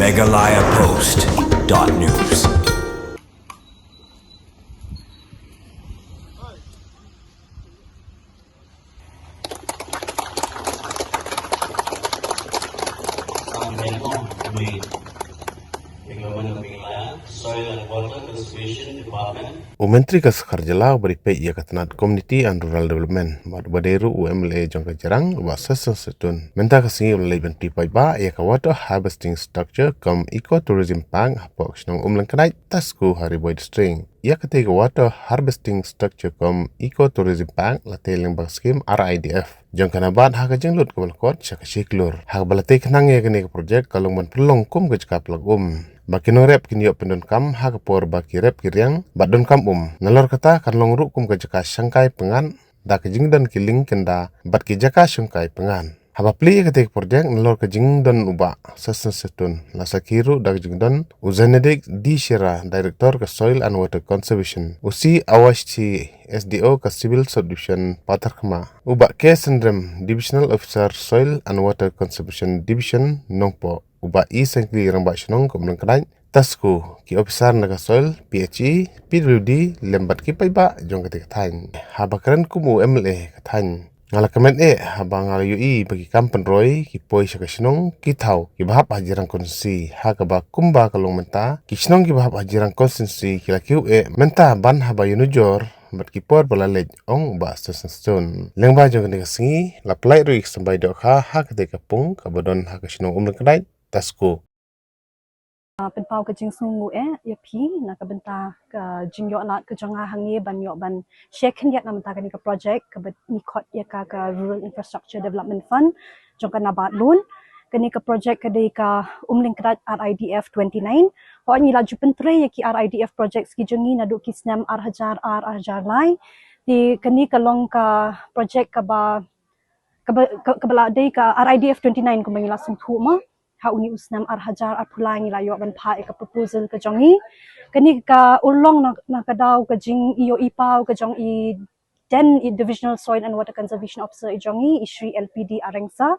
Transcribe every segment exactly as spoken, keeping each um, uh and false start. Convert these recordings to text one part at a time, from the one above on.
Meghalaya Post dot news. U Myntri ka Sorkar Jylla uba dei peit ïa ka tnad Community and Rural Development bad uba dei ruh u M L A jong ka Jirang, u Bah Sesson Setun, mynta ka sngi u la leit ban plie paidbah ïa ka water harvesting structure cum eco tourism park hapoh ka shnong Umlyngknait, Tasku, ha Ri Bhoi District. Ïa katei ka water harvesting structure cum eco tourism park la tei lyngba ka skim R I D F jong ka NABARD ha ka jinglut kaba la kot sha ka shi klur. Ha kaba la tei khnang ïa kane ka project ka long ban pynlong kum ka jaka plang um ba ki nongrep kin ïoh pyndonkam ha ka por ba ki rep ki riang bad donkam um. Nalor kata kan long ruh kum ka jaka shongkai pyngngad da ka jingdon ki lieng kynda bad ki jaka shongkai pyngngad. Haba plie ïa katei ka project nalor ka jingdon u Bah Sesson Setun, la sakhi ruh da ka jingdon u Zenedict D Shira, Director ka Soil and Water Conservation, u C Awashti, S D O ka Civil Subdivision Patharkhmah, u Bah K Synrem, Divisional Officer Soil and Water Conservation Division Nongpoh, u Bah E Syngkli, Rangbah Shnong ka Umlyngknait, Tasku, ki officer na ka Soil, P H E, P W D lem bad ki paidbah jong katei ka thaiñ. Haba kren kum u M L A ka thaiñ, nga la kmen eh haba nga la ïohi ba ki kam pynroi ki poi sha ka shnong ki thaw kiba hap ha Jirang Constituency, ha kaba kumba ka long mynta ki shnong kiba hap ha Jirang Constituency ki la kiew eh mynta ban haba ïanujor bad ki por ba la leit, ong u Bah Sesson Setun. Lyngba jong kane ka sngi la pynlait ruh ïa ka symbai dohkha ha katei ka pung kaba don ha ka shnong Umlyngknait, Tasku. Ah, pynpaw ka jingsngewnguh eh ïa phi na ka bynta ka jingïoh lad ka jong nga hangne ban ïoh ban share khyndiat na ka bynta kane ka project kaba ngi khot ïa ka ka Rural Infrastructure Development Fund jong ka NABARD loan. Kane ka project ka dei ka Umlyngknait R I D F twenty-nine. Hooid, ngi la ju pyntrei ïa ki R I D F projects ki jong ngi naduh ki snem ar hajar ar, ar hajar lai. Te kane ka long ka project kaba, kaba, ka, kaba la dei ka R I D F twenty-nine kumba ngi la sngewthuh mo. Ha une u snem ar hajar arphew lai ngi la ïoh ban phah ïa ka proposal ka jong ngi. Kane ka urlong na, na ka daw ka jingïohi paw ka jong i then i Divisional Soil and Water Conservation Officer i jong ngi, i Shri L P D Arengsa.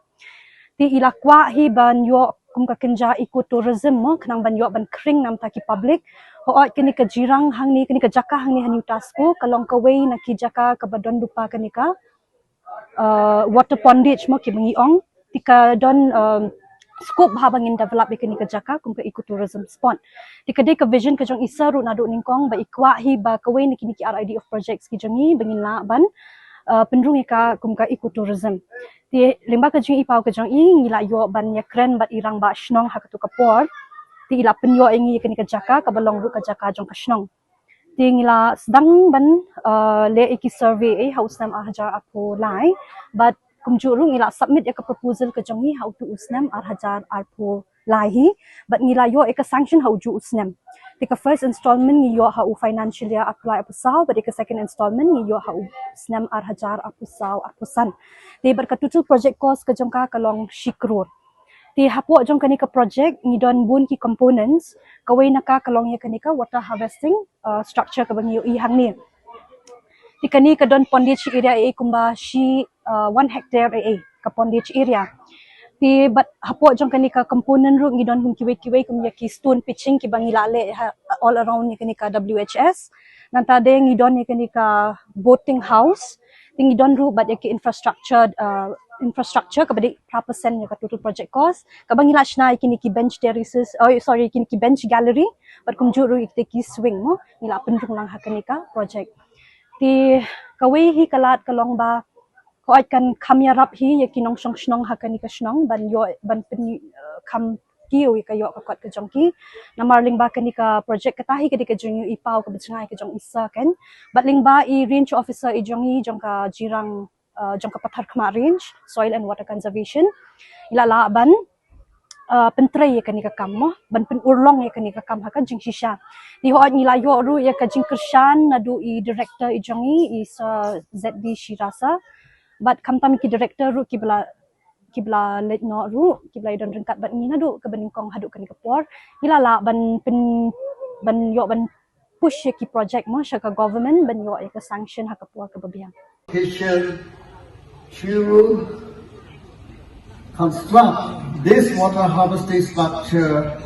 Te i la kwah hi ban ïoh kum ka kynja ecotourism mo, khnang ban ïoh ban khring na ka bynta ki public. Hooid, kane ka Jirang hangne, kane ka jaka hangne ha New Tasku ka long kawei na ki jaka kaba don lypa kane ka uh, water pondage mo kiba ngi ong. Te ka don, um, scope haba ngin develop ïa kane ka jaka kum ka ecotourism spot. Te ka dei ka vision ka jong i sir ruh naduh nyngkong ba i kwah hi ba kawei na kine ki R I D F projects ki jong ngi ba ngin lah ban, uh, pynrung ïa ka kum ka ecotourism. Te lyngba ka jingïohi paw ka jong i ngi la ïoh ban ïakren bad i Rangbah Shnong ha katu ka por. Te i la pynïoh ïa ngi ïa kane ka jaka kaba long ruh ka jaka jong ka shnong. Te ngi la sdang ban, uh, leh ïa ki survey eh ha u snem ar hajar arphew lai. Bad kumjuh ruh ngi la submit ïa ka proposal ka jong ngi ha utu u snem ar hajar arphew lai hi. Bad ngi la ïoh ïa ka sanction ha ujuh u snem. Te ka first installment ngi ïoh ha u financial year arphew lai arphew saw, bad ïa ka second installment ngi ïoh ha u snem ar hajar arphew saw arphew san. Te bad ka total project cost ka jong ka ka long shi klur. Te hapoh jong kane ka project ngi don bun ki components, kawei na ka ka long ïa kane ka water harvesting, uh, structure kaba ngi ïohi hangne. Te kane ka don pondage area eh kumba shi, uh, one hectare eh ka pondage area. Te bad hapoh jong kane ka component ruh ngi don kum kiwei kiwei kum ïa ki stone pitching kiba ngi la leh ha all around ïa kane ka W H S. Nangta de ngi don ïa kane ka boating house. Te ngi don ruh bad ïa ki infrastructure, uh, infrastructure kaba dei phra percent ïa ka total project cost. Kaba ngi la shna ïa kine ki bench terraces, oh sorry, kine ki bench gallery. Bad kumjuh ruh ïa ki swing mo, ngi la pynrung lang ha kane ka project. Te kawei hi ka lad ka long ba hooid kan kham ïarap hi ïa ki nongshong shnong ha kane ka shnong ban ïoh ban pyn, uh, kham kiew ïa ka ïoh ka kot ka jong ki. Namar lyngba kane ka project kata hi ka dei ka jingïohi paw kaba jngai ka jong i sir kan. Bad lyngba i range officer i jong i jong ka Jirang, uh, jong ka Patharkhmah Range, Soil and Water Conservation, i la lah ban, uh, pyntrei ïa kane ka kam mo, ban pynurlong ïa kane ka kam ha ka jingshisha. Te hooid ngi la ïoh ruh ïa ka jingkyrshan naduh i director i jong i, i Sir Z B Shirasa. Bad khamtam ki director ruh kiba la kiba la leit noh ruh, kiba la ïadon ryngkat bad ngi naduh kaba nyngkong haduh kane ka por. Ngi la lah ban pyn, ban ïoh ban push ïa ki project mo sha ka government ban ïoh ïa ka sanction ha ka por kaba biang. Application to construct this water harvesting structure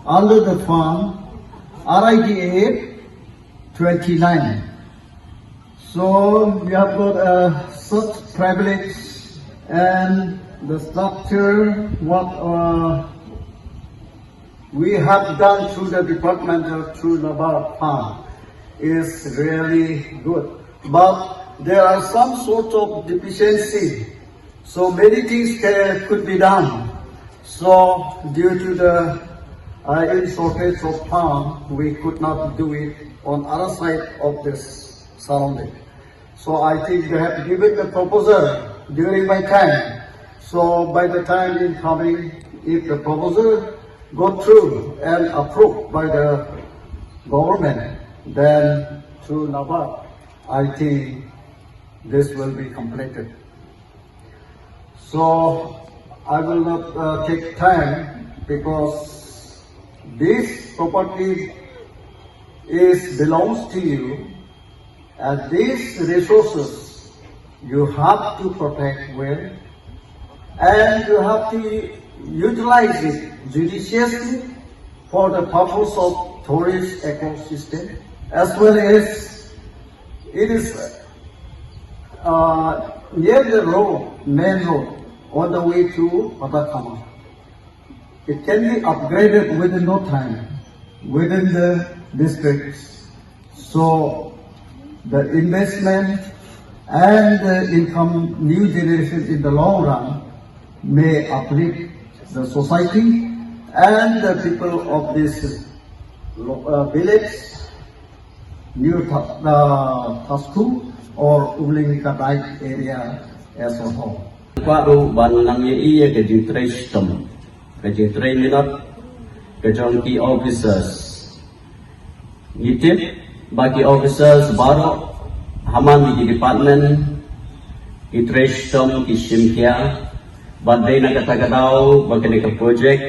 under the fund R I D A twenty-nine. So we have got uh, such privilege and the structure what uh, we have done through the department or through NABARD fund is really good. But there are some sort of deficiency. So many things can, could be done. So due to the uh, in shortage of fund, we could not do it on other side of this surrounding. So I think they have given the proposal during my time. So by the time in coming, if the proposal go through and approved by the government, then through NABARD, I think this will be completed. So I will not uh, take time because this property is belongs to you, and these resources you have to protect well, and you have to utilize it judiciously for the purpose of tourist ecosystem, as well as it is uh, near the road, main road, on the way to Patakama. It can be upgraded within no time, within the districts. So the investment and the income, new generation in the long run may uplift the society and the people of this lo- uh, village, New Tha- uh, Thasku or Umling Katai area as a whole. Kwah ruh ban nang ïa i ïa ka jingtrei shitom, ka jingtrei minot ka jong ki officers. Ngi tip ba ki officers baroh ha man ki department ki trei shitom, ki shim khia. Ban dei na kata ka daw ba kane ka project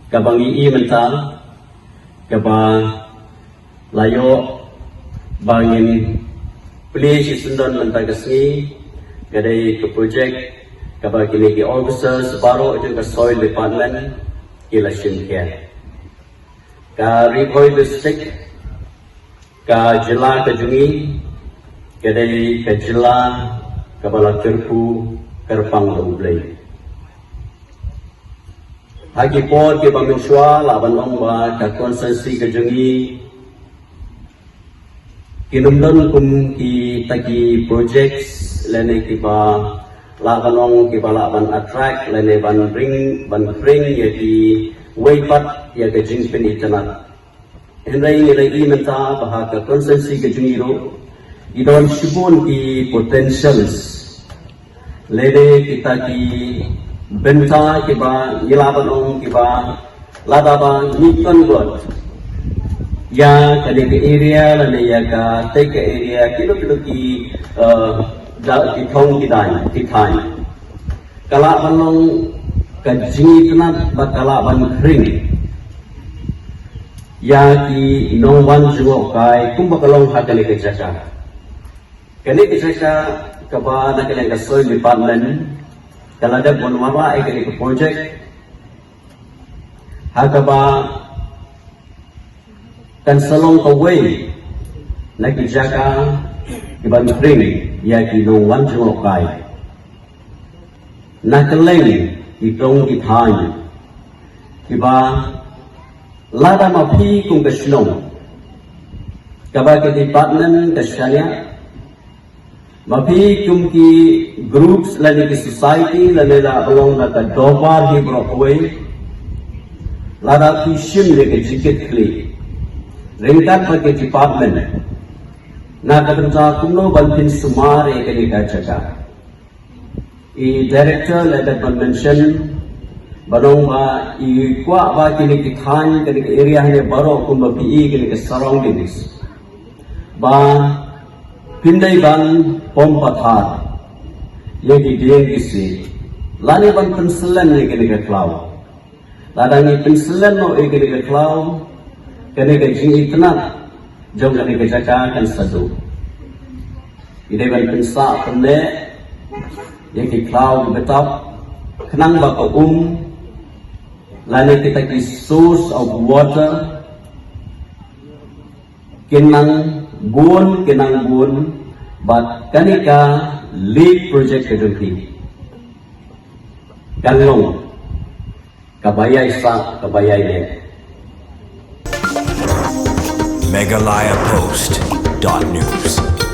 kaba ngi i mynta, kaba la ïoh ba ngin plie shisyndon mynta ka sngi, ka dei ka project kaba kine ki officers baroh jong ka soil department ki la shim khia. Ka Ri Bhoi District, ka jylla ka jong ngi, ka dei ka jylla kaba la kyrkhu kyrpang da U Blei. Ha ki por kiba mynshuwa lah ban ong ba ka constituency ka jong ngi kin ym don kum kita ki projects lane kiba lah ban ong kiba lah ban attract lane ban bring ban bring ïa kiwei pat ïa ka jingpynitynnad. Hynrei ngi la ïohi mynta ba ha ka constituency ka jong ngi ruh ki don shibun ki potentials. Lane kita ki bynta kiba ngi lah ban ong kiba lada ba ngi convert ïa kane ka area lane ïa katei ka area kino kino ki eh, da ki thong ki daiñ ki thaiñ. Ka lah ban long ka jingitynnad bad ka lah ban khring ïa ki nongwan jngohkai kumba ka long ha kane ka jaka. Kane ka jaka kaba na kane ka soil department ka la dep ban wanrah ïa kane ka project ha kaba kan sa long kawei na ki jaka kiban khring ïa ki nongwan jngohkai. Na kylleng ki thong ki thaiñ kiba lada ma phi kum ka shnong kaba ka department ka shaniah, ma phi kum ki groups lane ki society lane la ka long na ka dorbar hi baroh kawei, lada phi shim ïa ka jingkitkhlieh ryngkat bad ka department na ka bynta kumno ban pynsumar ïa kane ka jaka. I director la dep ban mention ba long ba i kwah ba kine ki thaiñ kane ka area hangne baroh kumba phi i kine ki surroundings ba phin dei ban pom pathar ïa ki dieng ki siej lane ban pynslem ïa kine ki khlaw. Lada ngi pynslem noh ïa kane ka khlaw, kane ka jingitynnad jong kane ka jaka kan sa duh. Ngi dei ban pynsah pynneh ïa ki khlaw ki btap khnang ba ka um lane kita ki source of water kin nang bun, kin nang bun, bad kane ka lake project ka jong phi kan long kaba ïai sah, kaba ïai leh. Meghalaya Post dot news.